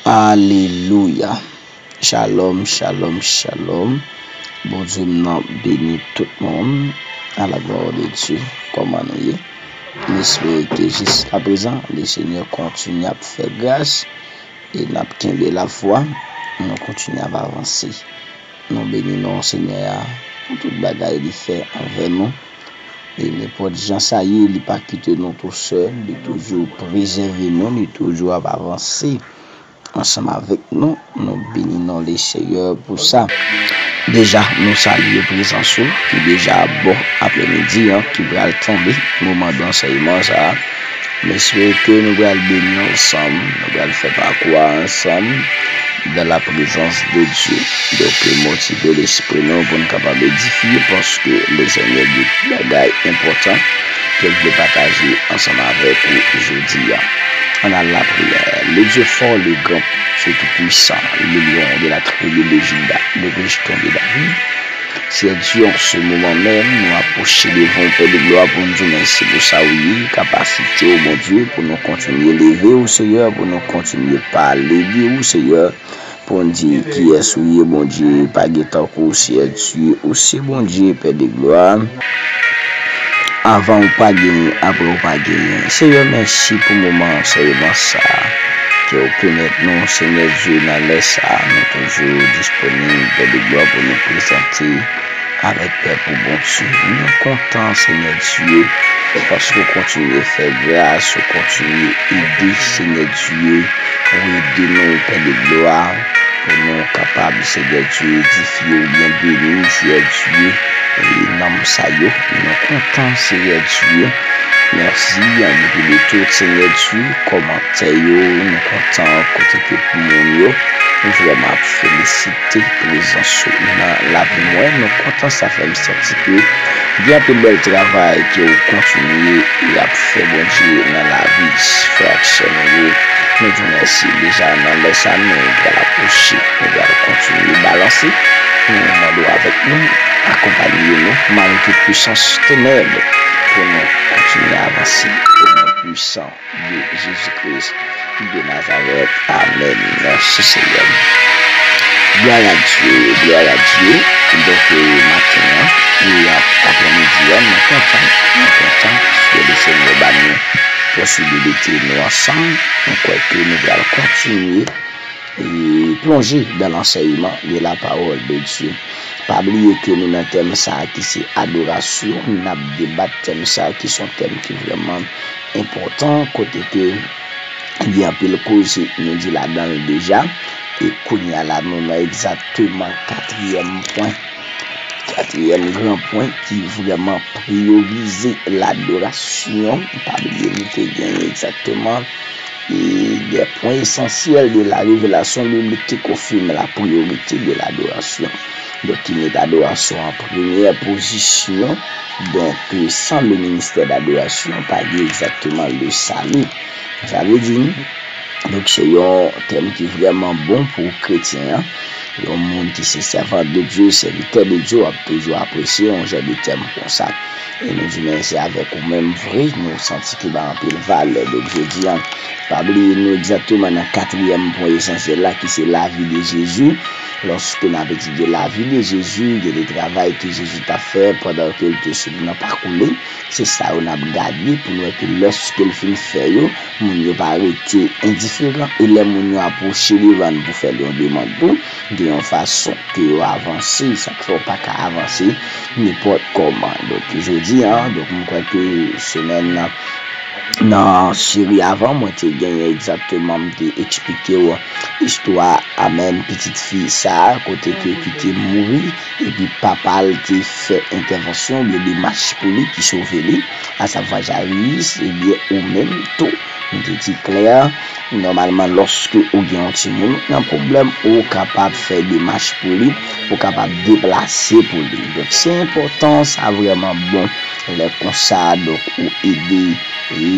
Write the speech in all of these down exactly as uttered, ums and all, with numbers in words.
Alelouya. Shalom, shalom, shalom. Bondye m nan beni tout moun. A la gloire de Dieu. Kòman nou ye? M espere ke jiskaprezan, le Senyè kontinye ap fè gras e n ap kenbe lafwa. Nou kontinye ap avanse. Nou beni non Senyè a pou tout bagay li fè anvè nou. E nenpòt jan sa ye, li pa kite nou tou sèl, li toujou prezève nou, li toujou ap avanse ansanm avèk nou. Nou beni non le Senyè pou sa. Deja, nou salye prezans ou ki deja bon aprèmidi an ki pral tonbe, moman dansèyman sa a. M espere ke nou pral beni ansanm, nou pral fè pakou a ansanm dans la présence de Dieu. Donk, motive lespri nou pou n kapab edifye, paske le Senyè gen bagay enpòtan ke l vle pataje ansanm avèk ou jodi a. Ann al lapriyè. Le Dieu fort, le grand, Dieu tout-puissant, le lion de la tribu de Juda, le rejeton de David. Seyè Dye, an se moman menm, nou apwoche devan w, Pè de glwa, pou n di w mèsi pou sa w ye, kapasite w, Bondye, pou nou kontinye leve w, Seyè, pou nou kontinye pale de ou, Seyè, pou n di kiyès ou ye, Bondye, pa gen tankou w, Seyè Dye, ou se Bondye, Pè de glwa. Avan w pa genyen, apre w pa genyen. Seyè, mèsi pou moman ansèyman sa a ke w pèmèt nou, Senyè Dye, nan lè sa a, nou toujou disponib, Pè de glwa, pou nou prezante avèk pèp ou, Bondye. Nou kontan, Senyè Dye, paske w kontinye fè gras, ou kontinye ede, Senyè Dye, ou ede nou, Pè de glwa, pou nou kapab, Senyè Dye, edifye oubyen beni, Senyè Dye, e nanm sa yo. Nou kontan, Senyè Dye. Mèsi, an depi de tout, Senyè Dye, kòmantè yo, nou kontan kote ke pou moun yo. Nou vrèman ap felisite prezans ou nan lavi mwen. Nou kontan, sa fè m santi ke gen anpil bèl travay ke w kontinye e ap fè, Bondye, nan lavi frè ak sè nou yo. Nou di w mèsi deja nan lè sa a, nou pral apwoche, nou pral kontinye balanse. Nou mande w avèk nou, akonpaye nou, malgre pwisans tenèb, pou nou kontinye avanse o non pwisan de Jezi Kris de Nazarèt. Amèn. Mèsi, Senyè. Glwa a Dye, glwa a Dye. Donk, e, maten an, e, ap-, aprèmidi an, nou kontan, nou kontan, paske le Senyè ba nou posibilite nou ansanm. Nou kwè ke nou pral kontinye e plonje dans l'enseignement de la parole de Dieu. Pa bliye ke nou nan tèm sa a ki se adorasyon, n ap debat tèm sa a ki se yon tèm ki vrèman enpòtan, kote ke gen anpil koze nou di ladan l deja, e kounye a la nou nan egzakteman katriyèm pwen. Katriyèm gran pwen ki vrèman priyorize ladorasyon. Pa bliye nou te gen egzakteman e des points essentiels de la révélation biblique qui confirme la priorité de l'adoration. Donk, ki met adorasyon an premyè pozisyon. Donk, san le ministère d'adoration, pa gen egzakteman le salut. Sa vle di, donk, se yon tèm ki vrèman bon pou kretyen an. Yon moun ki se sèvant de Dye, sèvitè de Dye, w ap toujou apresye yon jan de tèm konsa. E nou di mèsi avèk ou menm vre, nou santi ke ba anpil valè. Donk, jodi a, pa bliye nou egzakteman nan katriyèm pwen esansyèl la, ki se lavi de Jezi. Lòske n ap etidye lavi de Jezi, gen de travay ke Jezi t ap fè pandan ke l te sou nan pakou li. Se sa yo n ap gade pou n wè ke lòske l fin fè yo, moun yo pa rete endiferan. E lè moun yo apwoche devan l pou fè l yon demann tou, gen yon fason ke yo avanse, sa k fè w pa ka avanse nenpòt kòman. Donk, jodi a, donk, m kwè ke semèn nan, nan seri avan, mwen te genyen egzakteman, m te eksplike w istwa, amèn, pitit fi sa a, kote ke ki te mouri, epi papa l te fè entèvansyon, oubyen demach pou li, ki sove li, asavwa Jayis, ebyen, ou menm tou, m te di klè, nòmalman, lòske ou gen yon timoun nan pwoblèm, ou kapab fè demach pou li, ou kapab deplase pou li. Donk, se enpòtan, sa vrèman bon. Lè konsa, donk, ou ede, e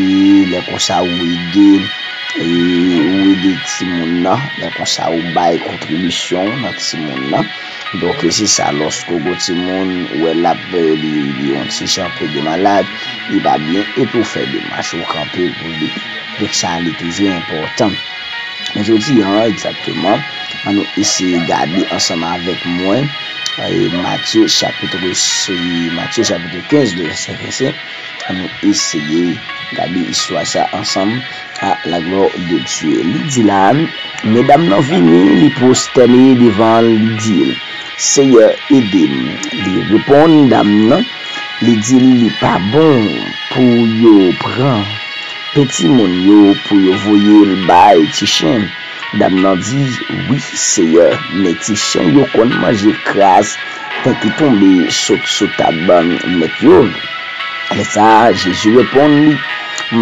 lè konsa, ou ede, e ou ede timoun nan, lè konsa, ou bay kontribisyon nan timoun nan. Donk, se sa, lòske ou gon timoun, ou wè l ap, li, li yon ti jan pe de malad, li pa byen, epi ou fè demach, ou kanpe pou li. Donk, sa, li toujou enpòtan. Men jodi a, egzakteman, ann nou eseye gade ansanm avèk mwen, e, Matye chapit, se Matye chapit kenz, de vèsè vennsenk. Ann nou eseye gade istwa sa ansanm, à la gloire de Dieu. Li di la, men dam nan vini, li pwostène devan l, li di l, Seyè, ede m. Li reponn dam nan, li di l, li pa bon pou yo pran pen timoun yo pou yo voye l bay ti chen. Dam nan di, wi, Seyè, men ti chen yo konn manje kras pen ki tonbe sot sou tab mèt yo. Lè sa a, Jezi reponn li,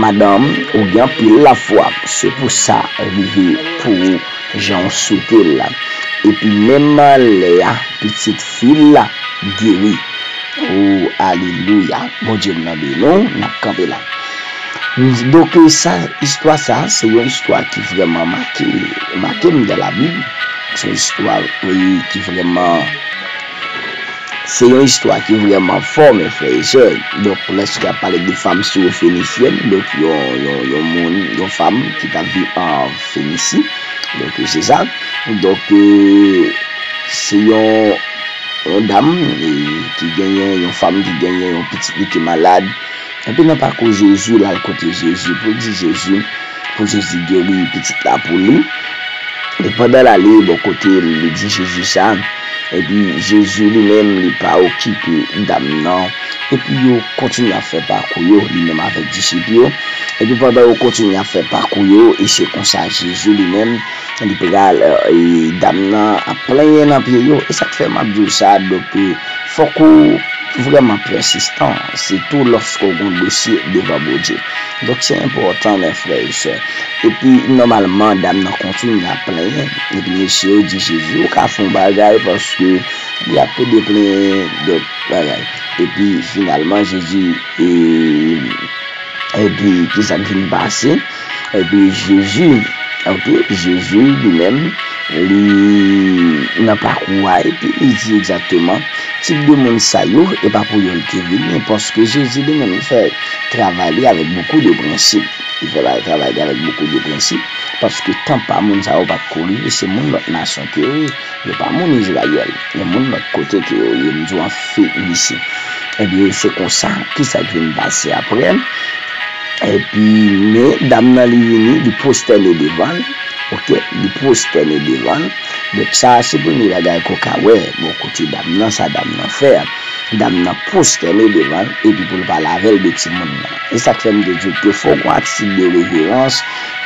madanm, ou gen anpil lafwa, se pou sa rive pou ou jan w swete l la. Epi menm lè a, pitit fi l la geri. O, alelouya! Bondye m nan beni w, n ap kanpe la. Donk, sa, istwa sa, se yon istwa ki vrèman make, make m dan Labib. Se yon istwa, wi, ki vrèman, se yon istwa ki vrèman fò, men frè e sè. Donk, lèske y ap pale de fam sirofenisyèn, donk, yon, yon, yon moun, yon fam ki t ap viv an Fenisi. Donk, se sa. Donk, e, se yon, yon dam, e, ki genyen, yon fam ki genyen yon pitit li ki malad. Epi nan pakou Jezi, l al kote Jezi pou l di Jezi, pou Jezi geri pitit la pou li. E pandan l ale bò kote l, li di Jezi sa. Epi Jezi li menm, li pa okipe dam nan. Epi yo kontinye ap fè pakou yo, li menm avèk disip yo. Epi pandan yo kontinye ap fè pakou yo, e se konsa Jezi li menm, li pral, e, dam nan ap plenyen nan pye yo. E sa k fè m ap di w sa, donk, e, fòk ou vrèman pèsistan, sitou lòske w gen yon dosye devan Bondye. Donk, se enpòtan, men frè e sè. Epi, nòmalman, dam nan kontinye ap plenyen. Epi, mesye yo di Jezi, ou ka fè yon bagay, paske li ap pede plenyen, donk, bagay. Epi, finalman, Jezi, e, epi, ki sa k vin pase? Epi, Jezi, oke, Jezi, li menm, li nan pakou a, epi li di egzakteman, tip de moun sa yo, e pa pou yo l te vini, paske Jezi, li menm, li fè travay li avèk bokou de prensip. Li fè travay li avèk bokou de prensip, paske tan pa moun sa yo pa t ko rive, se moun lòt nasyon ke yo ye. Yo pa moun Izrayèl, men moun lòt kote ke yo ye, m di w an Fenisi. Ebyen, se konsa, ki sa k vin pase apre? Epi, men dam nan li vini, li pwostène devan l, oke, li pwostène devan l. Donk, sa a se premye bagay ke w ka wè, bò kote dam nan, sa dam nan fè a. Dam nan pwostène devan l, epi pou l pale avè l de timoun nan. E sa k fè m te di w ke fòk yon atitid de reverans,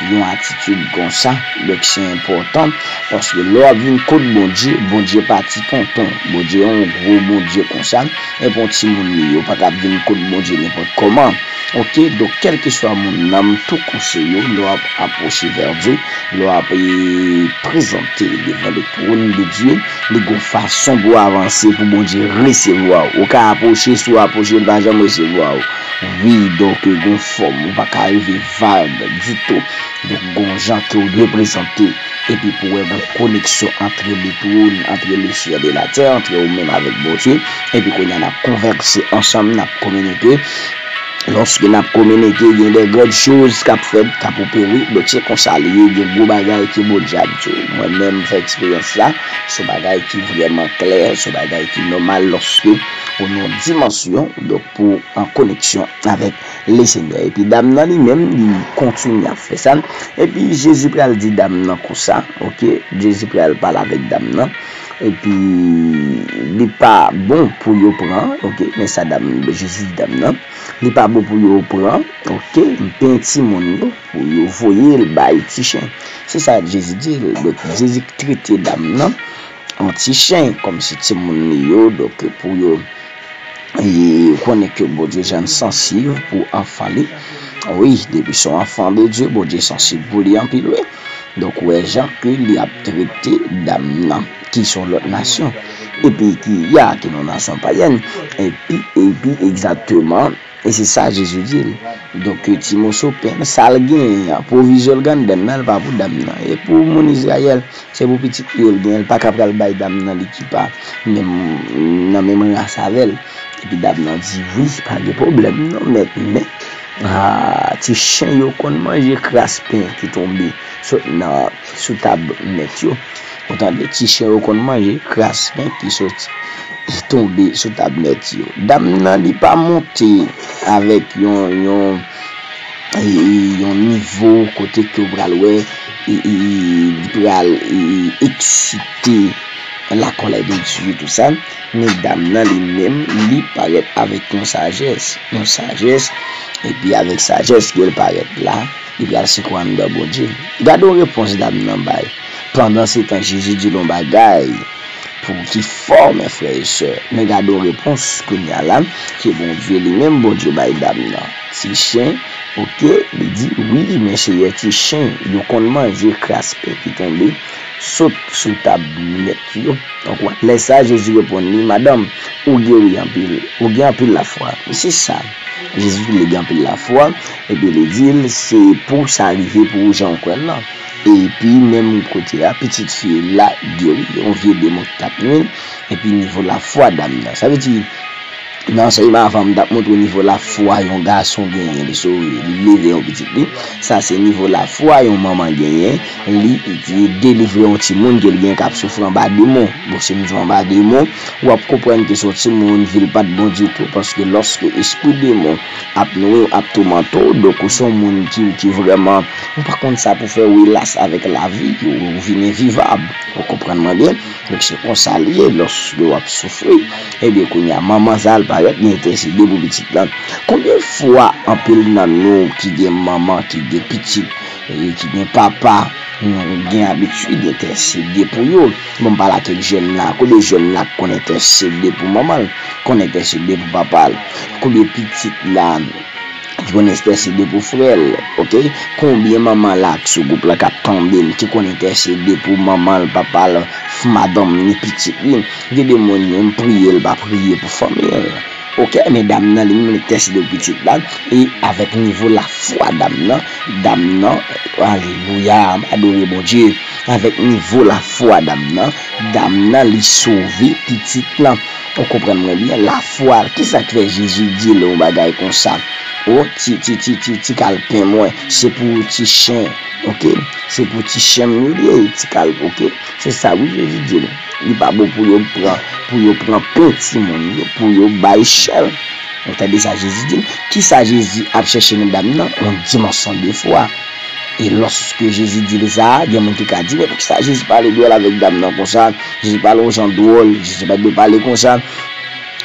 yon atitid konsa, donk se enpòtan, paske lè w ap vin kot Bondye, Bondye pa ti tonton, Bondye yon gwo Bondye konsa, epi yon timoun li ye, ou pa ka ap vin kot Bondye nenpòt kòman. Oke, donk kèlkeswa moun nan, m tou konseye w, lè w ap apwoche vè Dye, lè w ap, e, prezante devan le trône de Dieu, li gon fason pou w avanse pou Bondye resevwa w. Ou ka apwoche, si w apwoche, l pa janm resevwa w. Wi, donk, gon fòm, ou pa ka rive vag ditou. Donk, gon jan ke w dwe prezante, epi pou w wè gon koneksyon antre le trône, antre le ciel et la terre, antre ou menm avèk Bondye. Epi kounye a, n ap konvèse ansanm, n ap kominike. Lòske n ap kominike, gen de grann choz k ap fèt, k ap opere. Donk, se konsa li ye, gen gwo bagay ke Bondye ap di w. Mwen menm, m fè eksperyans la, se yon bagay ki vrèman klè, se yon bagay ki nòmal lòske ou nan yon dimansyon, donk, pou w an koneksyon avèk Lesenyè. Epi dam nan li menm, li kontinye ap fè sa. Epi Jezi pral di dam nan konsa, oke? Jezi pral pale avèk dam nan. Epi, li pa bon pou yo pran, oke? Men sa dam, Jezi di dam nan. Li pa bon pou yo pran, oke, pen timoun yo, pou yo voye l bay ti chen. Se sa Jezi di l. Donk, Jezi trete dam nan an ti chen, kòmsi timoun li yo, donk, pou yo, e, konnen ke Bondye jan sansib pou anfan li. Wi, depi se yon anfan de Dye, Bondye sansib pou li anpil, wi. Donk, ou wè jan ke li ap trete dam nan, ki se yon lòt nasyon, epi ki, ya, ki nan yon nasyon payèn, epi, epi, egzakteman, e se sa Jezi di l. Donk, ti moso pen, sa l genyen an, pwovizyon l gen anndan l, pa pou dam nan, e pou moun Izrayèl, se pou pitit li yo l genyen, l pa ka pral bay dam nan li ki pa menm, nan menm ras avè l. Epi dam nan di, wi, pa gen pwoblèm, non, mèt, men, Ah, ti chen yo konn manje kras pen ki tonbe sot nan sou tab mèt yo. Ou tande, ti chen yo konn manje kras pen ki soti, ki tonbe sou tab mèt yo. Dam nan, li pa monte avèk yon, yon, e, e, yon nivo kote ke w pral wè, e, e, li pral, e, e, eksite lakòlè de Dye, tou sa. Men dam nan li menm, li parèt avèk yon sajès, yon sajès, epi avèk sajès ke l parèt la, li pral sekwe anndan Bondye. Gade yon repons dam nan bay. Pandansetan, Jezi di l yon bagay pou ki fò, men frè e sè. Men gade yon repons kounye a la, ke Bondye li menm, Bondye bay dam nan. Ti chen, oke, li di, wi, men Seyè, ti chen, yo konn manje kras pen ki tonbe sot sou tab mèt yo. Donk, lè sa, Jezi reponn li, madanm, ou geri anpil, ou gen anpil lafwa. Se sa. Jezi li gen anpil lafwa, epi li di l, se pou sa rive pou ou jan w kwè l lan. Epi, menm kote a, pitit fi la geri, yon vye demon ki t ap nwi l, epi nivo lafwa dam nan. Sa vle di, nan ansèyman avan, m t ap montre w nivo lafwa yon gason genyen, li sove, li leve yon pitit li. Sa se nivo lafwa yon manman genyen, li, li delivre yon timoun ke l gen k ap soufri anba demon. Bon, si m di w anba demon, w ap konprann ke se yon timoun, vi l pa t bon ditou, paske lòske espri demon ap nwi w, ap toumante w, donk ou se yon moun ki, ki vrèman, ou pa konn sa pou fè, w elas avèk lavi, ou, ou vin envivab. Ou konprann mwen byen? Donk, se konsa l ye, lòske w ap soufri, ebyen, kounye a, manman sa a, l parèt, li entèsede pou pitit lan. Konbyen fwa anpil nan nou ki gen manman, ki gen pitit, e ki gen papa, nou gen abitid entèsede pou yo? Bon, m pale ak kèk jèn la. Konbyen jèn la k konn entèsede pou manman l, konn entèsede pou papa l? Konbyen pitit la ki konn entèsede pou frè l, oke? Konbyen manman la k sou gwoup la k ap tande m, ki konn entèsede pou manman l, papa l, f-, madanm ni pitit li? Gen de moun, menm priye, l pa priye pou fanmi l. Oke, men dam nan, li menm, li entèsede pou pitit la, e avèk nivo lafwa dam nan, dam nan, alelouya, m adore Bondye, avèk nivo lafwa dam nan, dam nan, li sove pitit lan. Ou konprann mwen byen, lafwa, kisa k fè Jezi di l yon bagay konsa? O, ti, ti, ti, ti, ti kal pen mwen, se pou ti chen, oke? Se pou ti chen m yo li ye, ti kal, oke? Se sa wi Jezi di l. Li pa bon pou yo pran, pou yo pran pen timoun yo, pou yo bay chen. Ou tande sa Jezi di l? Kisa Jezi ap chèche nan dam nan? Yon dimansyon de fwa. E lòske Jezi di l sa, gen moun ki ka di, men poukisa Jezi pale dwòl avèk dam nan konsa? Jezi pale yon jan dwòl, Jezi pa t dwe pale konsa.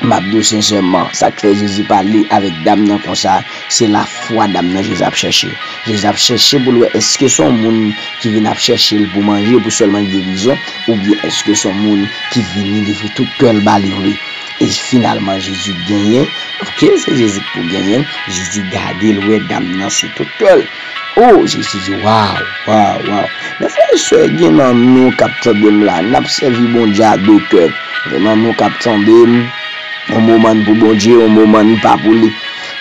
M ap di w sensèman, sa k fè Jezi pale avèk dam nan konsa, se lafwa dam nan Jezi ap chèche. Jezi ap chèche pou l wè èske se yon moun ki vin ap chèche l pou manje, pou sèlman gerizon, oubyen èske se yon moun ki vini livre tout kè l ba li vre. E finalman, Jezi genyen, oke, se Jezi k pou genyen. Jezi gade l, wè dam nan se tout kè l. O, Jezi di, waw, waw, waw. Men frè e sè, gen nan nou k ap tande m la, n ap sèvi Bondye a de kè. Gen nan nou k ap tande m, yon moman n pou Bondye, yon moman n pa pou li.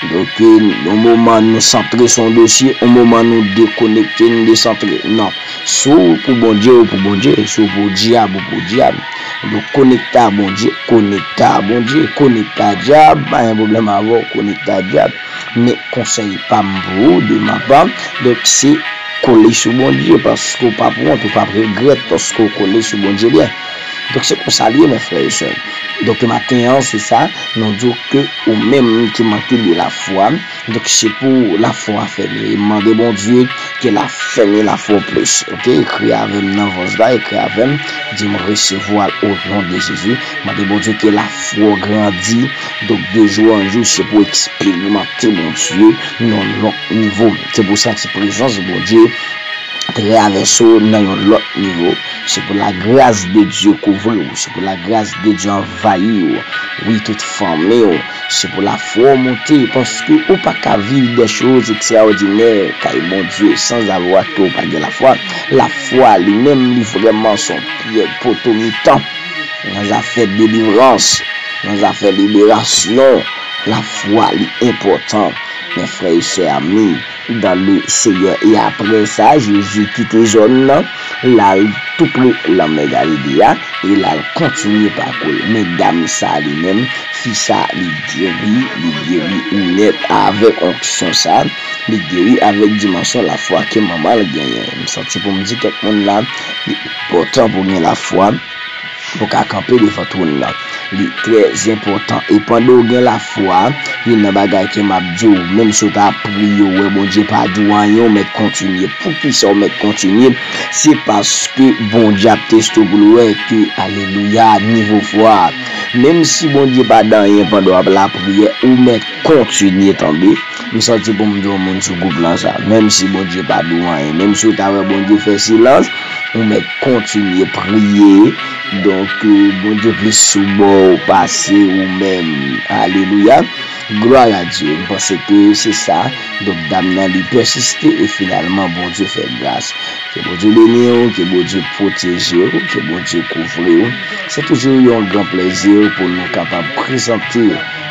Donk, yon moman nou santre sou yon dosye, yon moman nou dekonekte, nou desantre. Non. Si w pou Bondye, ou pou Bondye. Si w pou dyab, ou pou dyab. Donk, konekte a Bondye, konekte a Bondye, konekte a dyab, pa gen pwoblèm avè w, konekte a dyab. Men konsèy pa m pou ou, de ma part, donk, se kole sou Bondye, paske w p ap wont, ou p ap regrèt, paske w kole sou Bondye byen. Donk, se konsa l ye, men frè e sè. Donk, maten an, se sa, nou di w ke ou menm ki manke de lafwa, donk, se pou lafwa fèmen. E mande Bondye ke l ap fèmen lafwa w plis. Oke? Ekri avè m nan vòs la, ekri avè m, di m resevwa l o non de Jezi. Mande Bondye ke lafwa w grandi. Donk, de jou an jou, se pou w eksperimante Bondye nan yon lòt nivo. Se pou w santi prezans Bondye travèse w nan yon lòt nivo. Se pou lagras de Dye kouvri w. Se pou lagras de Dye anvayi w. Wi, tout fanmi w. Se pou lafwa w monte, paske ou pa ka viv de choz ekstraòdinè kay Bondye sanzavwa ke w pa gen lafwa. Lafwa, li menm, li vrèman se yon pyè poto mitan nan zafè delivrans, nan zafè liberasyon. Lafwa, li enpòtan. Mes frères et sœurs amis dans le Seigneur. E aprè sa, Jezi kite zòn nan, l al tou pre lanmè Galile a, e l al kontinye pakou l. Men dam sa li menm, fi sa, li geri, li geri nèt avèk onksyon sa, li geri avèk dimansyon lafwa ke manman l genyen. M santi pou m di kèk moun la, li enpòtan pou gen lafwa pou ka kanpe devan twòn nan. Li trè enpòtan. E pandan w gen lafwa, youn nan bagay ke m ap di w, menm si w ta priye, w wè Bondye pa di w anyen, w mèt kontinye. Poukisa w mèt kontinye? Se paske Bondye ap teste w pou l wè ke, alelouya, nivo fwa. Menm si Bondye pa di anyen pandan w ap lapriyè, ou mèt kontinye, tande. M santi pou m di yon moun sou gwoup lan sa. Menm si Bondye pa di w anyen, menm si w ta wè Bondye fè silans, ou mèt kontinye priye. Donk, euh, Bondye plis sou bò w pase ou menm. Alelouya. Glwa a Dye. M panse ke se sa. Donk, dam nan, li pèsiste e finalman, Bondye fè gras. Ke Bondye beni w, ke Bondye pwoteje w, ke Bondye kouvri w. Se toujou yon gran plezi pou nou kapab prezante,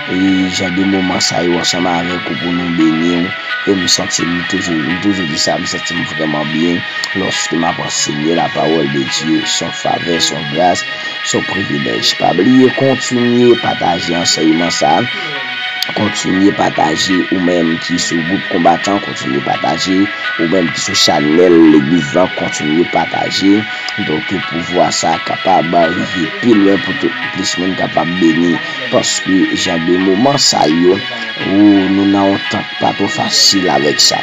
e, jan de moman sa yo ansanm avèk ou pou nou beni w. E m santi m toujou, m toujou di sa, m santi m vrèman byen lòske m ap ansenye la parole de Dieu. Se yon favè, se yon gras, se yon privilèj. Pa bliye kontinye pataje ansèyman sa. Kontinye pataje ou menm ki sou gwoup konbatan, kontinye pataje ou menm ki sou chanèl legliz lan, kontinye pataje. Donk, pou vwa sa kapab rive pi lwen, pou tout, plis moun kapab beni. Paske jan de moman sa yo, ou, nou nan yon tan k pa twò fasil avèk sa.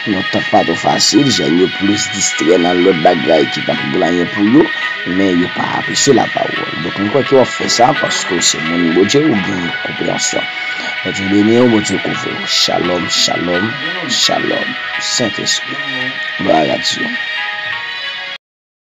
Yon tan k pa twò fasil, jèn yo plis distrè nan lòt bagay ki pa pou anyen pou yo, men yo pa apresye lapawòl. Donk, m kwè ke w ap fè sa paske w se moun Bondye, ou gen konpreyansyon. Bondye beni w, Bondye kouvri w. Shalom, shalom, shalom. Sentespri. Glwa a Dye.